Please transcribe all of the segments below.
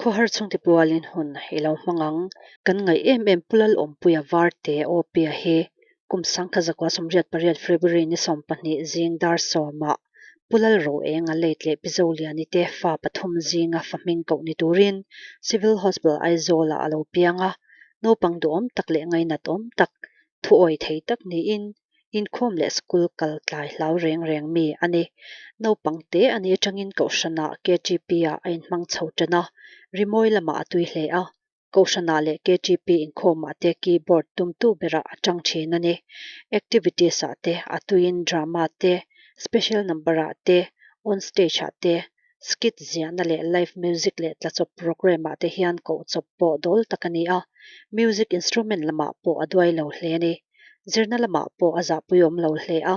Khawhar chhungte pualin hun i lo hmang ang. Kan ngaih em em Pu Lalawmpuia Varte Awpia hi kum 1988 February ni 12 zing dar sawmah Pu Lalroenga late leh Pi Zoliani te fa pathum zinga fa hming koh ni turin Civil Hospital Aizawlah a lo piang a, naupang duhawm tak leh ngainat awm tak, thuawi thei tak niin Inkhawm leh school kal tlai hlau reng reng mi a ni. Naupang te a nih atangin Kohhranah KTP-ah a inhmang chho tan a, rimawi lamah a tui hle a. Kohhranah leh KTP inkhawmah te keyboard tumtu berah a tang thin a ni. Activities-ah te a tuiin drama te, special number-ah te, on stage-ah te, skit ziahna leh live music leh tlachawp programme-ah te hian kohchawp pawh dawl tak a ni a, music instrument lamah pawh a duai lo hle a ni. Zirna lamah pawh a zahpuiawm lo hle a,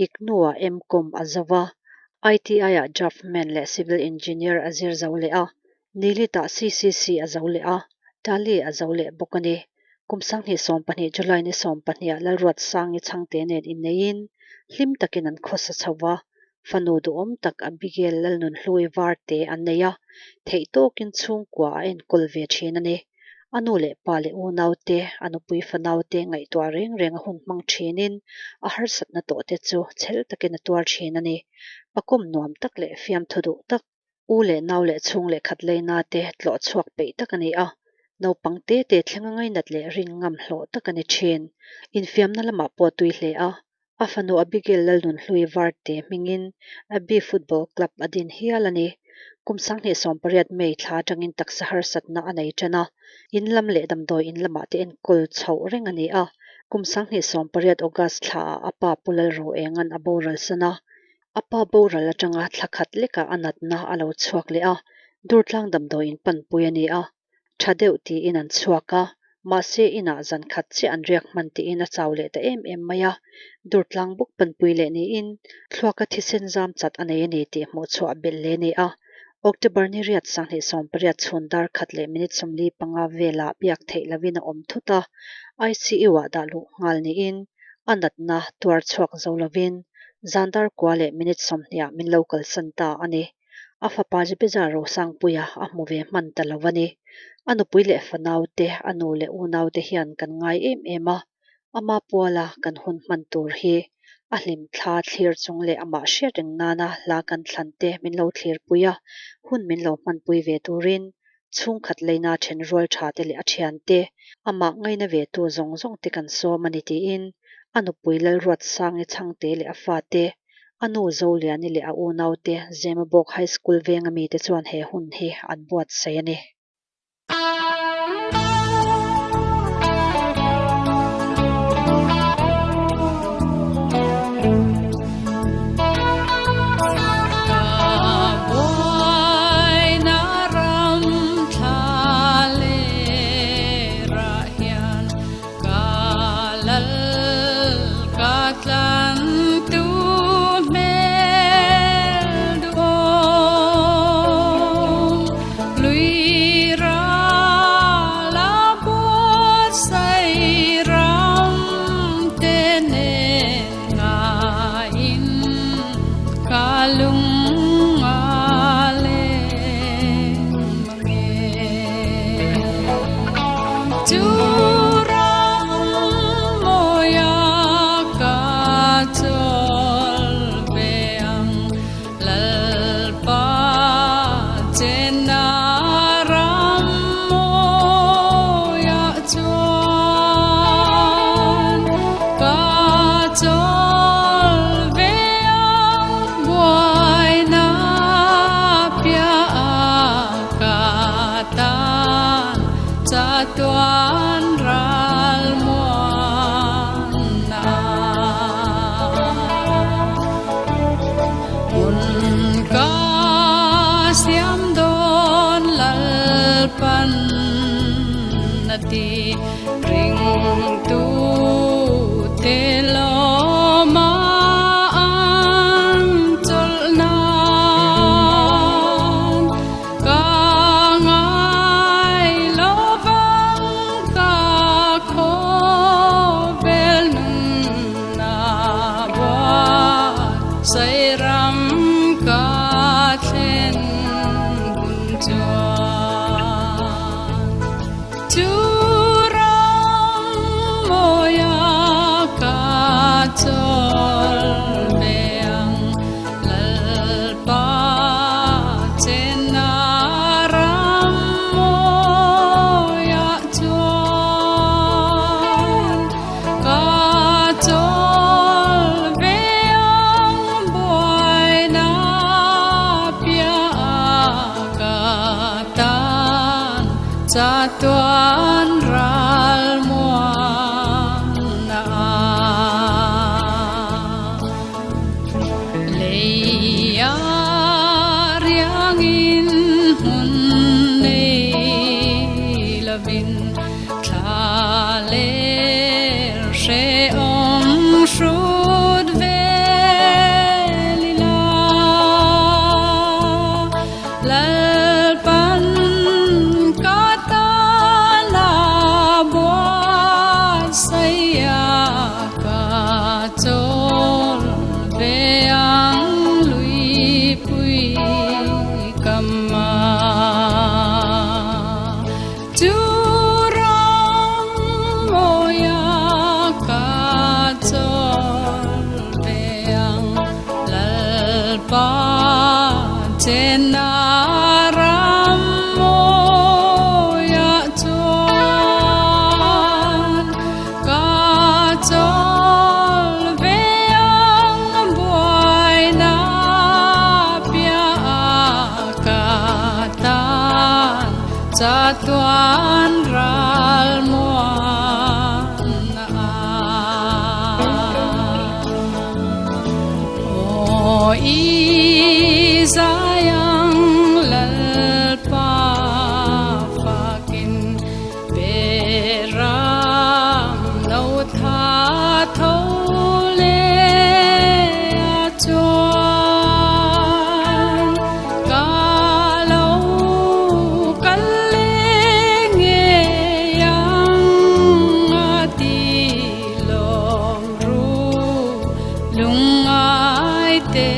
IGNU-ah M-Com a zo va, ITI-ah Draftman leh Civil Engineer a zir zo leh a, Nilit-ah CCC a zo leh a, Tally a zo leh bawk a ni. Kum 2012 July ni 12 ah Lalruatsangi chhangte nen inneiin hlim takin an khawsa chho va, fanu duhawm tak Abigail Lalnunhlui Varte an nei a, theih tawkin chhungkua a enkawl ve thin a ni. A nu leh pa leh unaute, a nupui fanaute ngaihtuah reng reng a hun hmang thinin a harsatna tawhte chu chhel takin a tuar thin a ni. Pakawm nuam tak leh fiamthu duh tak, u leh nau leh chhung leh khat leina te tlawh chhuak peih tak a ni a, naupang te te thlenga ngainat leh rin ngam hlawh tak a ni thin. Infiamna lamah pawh a tui hle a, a fanu Abigail Lalnunhlui Varte hmingin Abbey Football Club a din hial a ni. Kum 2018 May thla atangin taksa harsatna a nei tan a, in lam leh damdawi in lamah te enkawl chhoh reng a ni a. Kum 2018 August thlaah a pa Pu Lalroenga'n a boral san a, A pa boral atanga thla khat lekah a natna a lo chhuak leh a, Durtlang damdawiin panpui a ni a, tha deuh tiin an chhuak a, mahse inah zan khat chiah an riak hman tiin a chau leh ta em em mai a, Durtlang bawk panpui leh niin thluaka thisen zam chat a nei a ni tih hmuh chhuah belh leh a ni a. October ni riat 2018 chhun dar khat leh minute 45 velah biak theih lovin a awm thut a, ICU-ah dah luh nghal niin a natna tuar chhuak zo lovin zan dar kua leh minute 20 ah min lo kalsan ta a ni. A fapa Jebeza Rosangpuia a hmu ve hman ta lo a ni. A nupui leh fanaute, a nu leh unaute hian kan ngai em em a, ama puala kan hun hman tur hi a hlimthla thlir chung leh amah hriat reng nana hla kan thlan te min lo thlirpui a, hun min lo hmanpui ve turin chhungkhat leina then rual tha te leh a thiante, amah ngaina ve tu zawng zawng te kan sawm a ni tiin a nupui Lalruatsangi chhangte leh a fate, a nu Zoliani leh a unaute Zemabawk High School venga mite chuan he hun hi an buatsaih a ni. Chatuan ral muanna Lei a riangin hmun nei lovin thla ler hrehawm hrut vel ila. Lalpan ka tana buatsaia ka chawl ve ang luipui kama. Chu ram mawia ka chawl ve ang Lalpa chenna ram mawiah chuan ka chawl ve ang buaina piah ka tan chatuan ral muan a. Aw i zaiang Lalpa fakin Beram no tha tho le a chuan ka lo kal leh ngei ang a ti lawm ru lungngai te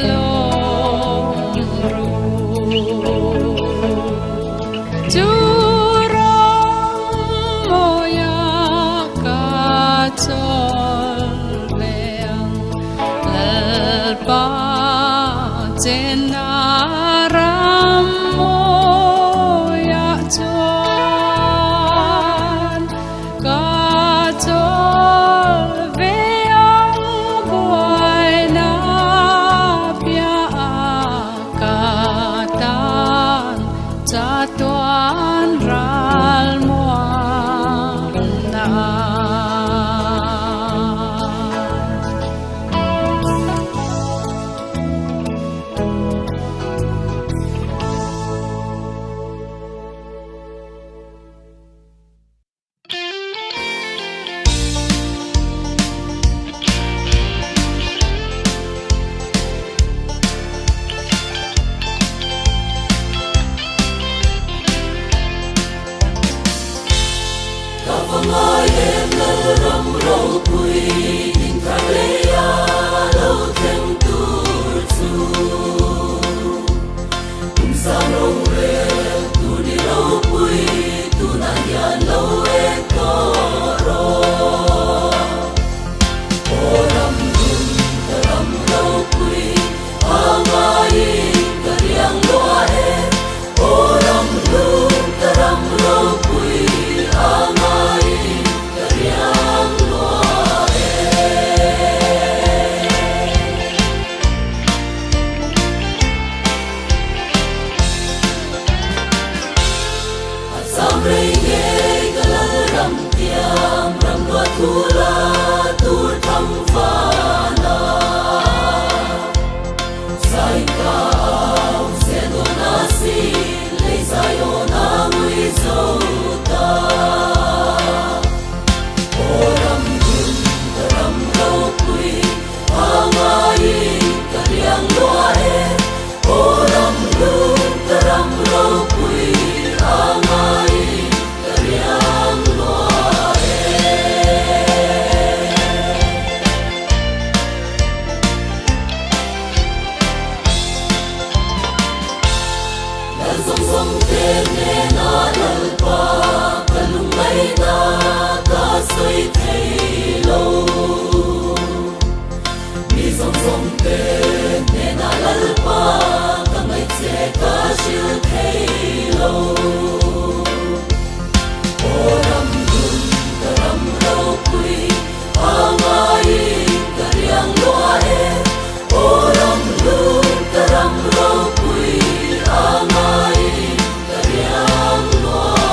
lawm ru. Chu rawng mawia ka chawl ve ang Lalpa chenna ram mawiah chuan ka chawl ve ang buaina piah ka tan chatuan ral muanna. Ka va ngai em Lalram ropui ding thar leia lo thleng tur chu. Kum sang rorel tur ni ropui tunah hian lo en tawh rawh. Aw ram hlun ka ram ropui a ngaiin ka riang lua e. Aw ram hlun ka ram ropui a ngaiin ka riang lua e. A cham rei ngei ka lal ram tiam ram luat thu la tur thang vana. Sain ka au zel dawn a si lei Zion a ngui zo ta. Aw ram hlun ka ram ropui a ngaiin ka riang lua e. Aw ram hlun ka ram ropui a ngaiin ka riang lua e. Lal zawng zawng te hnena Lalpa ka lungngaihna ka sawi thei lo. Mi zawng zawng te hnena Lalpa ka ngaih che ka hrilh thei lo. Aw ram hlun ka ram ropui a ngaiin ka riang lua e. Aw ram hlun ka ram ropui a ngaiin ka riang lua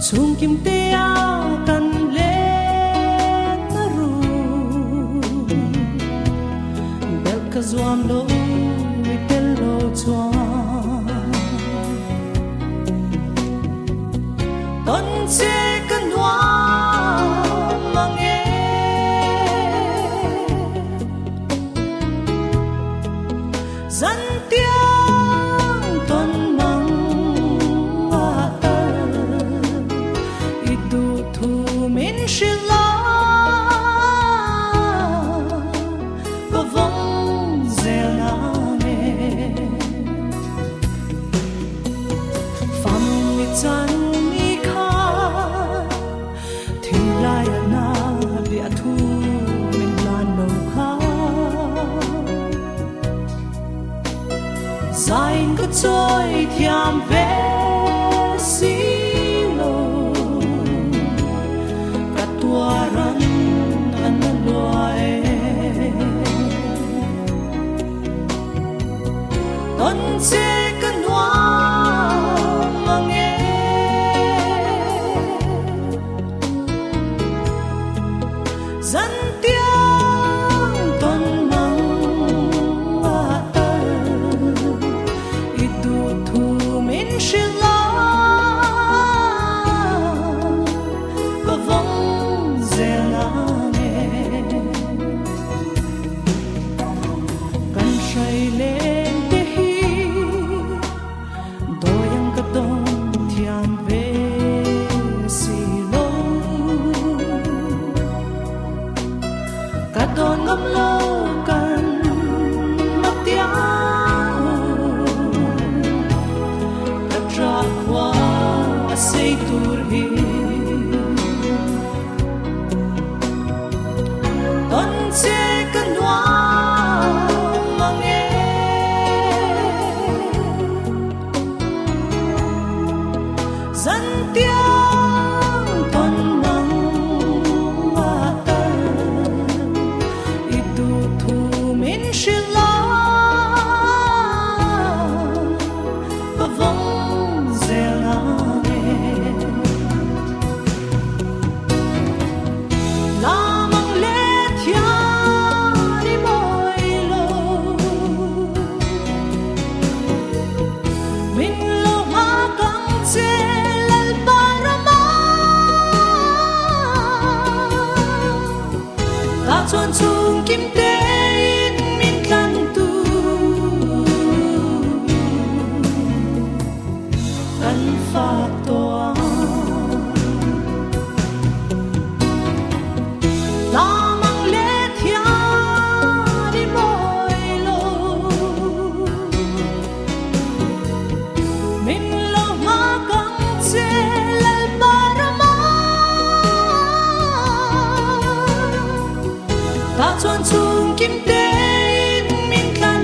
Chhungkim tea kan len a ru Belh ka zuam lo i tel lo chuan Tawn che ka nuam mang e Zan tiang tawn mang a tal i duh thu min hrilh a ka vawng zel nang e. Fam i chan i kha thinlai a na bia thu min hlan lo kha. Zain ka chawi thiam ve si lo, ka tuaran a na lua e. Tawn che ka nuam mang e. Zan tiang tawn mang a tal i duh thu min hrilh a ka vawng zel nang e. Kan hrai leng te hi dawi ang ka dawng thiam ve si lo. Ka dawn ngam lo kan matiang ka tra khua a sei tur hi. Tawn che ka nuam mang e. Zan tiang tawn mang a tal i duh thu min hrilh a ka vawng zel nang e. Lamang le thian i mawi lo min lo nghak ang che Lalpa rama ta chuan chhung kim tein min tlan tu kan fak tawh ang. Lamang le thian i mawi lo min lo nghak ang che Lalpa rama ta chuan chhung kim tein min tlan.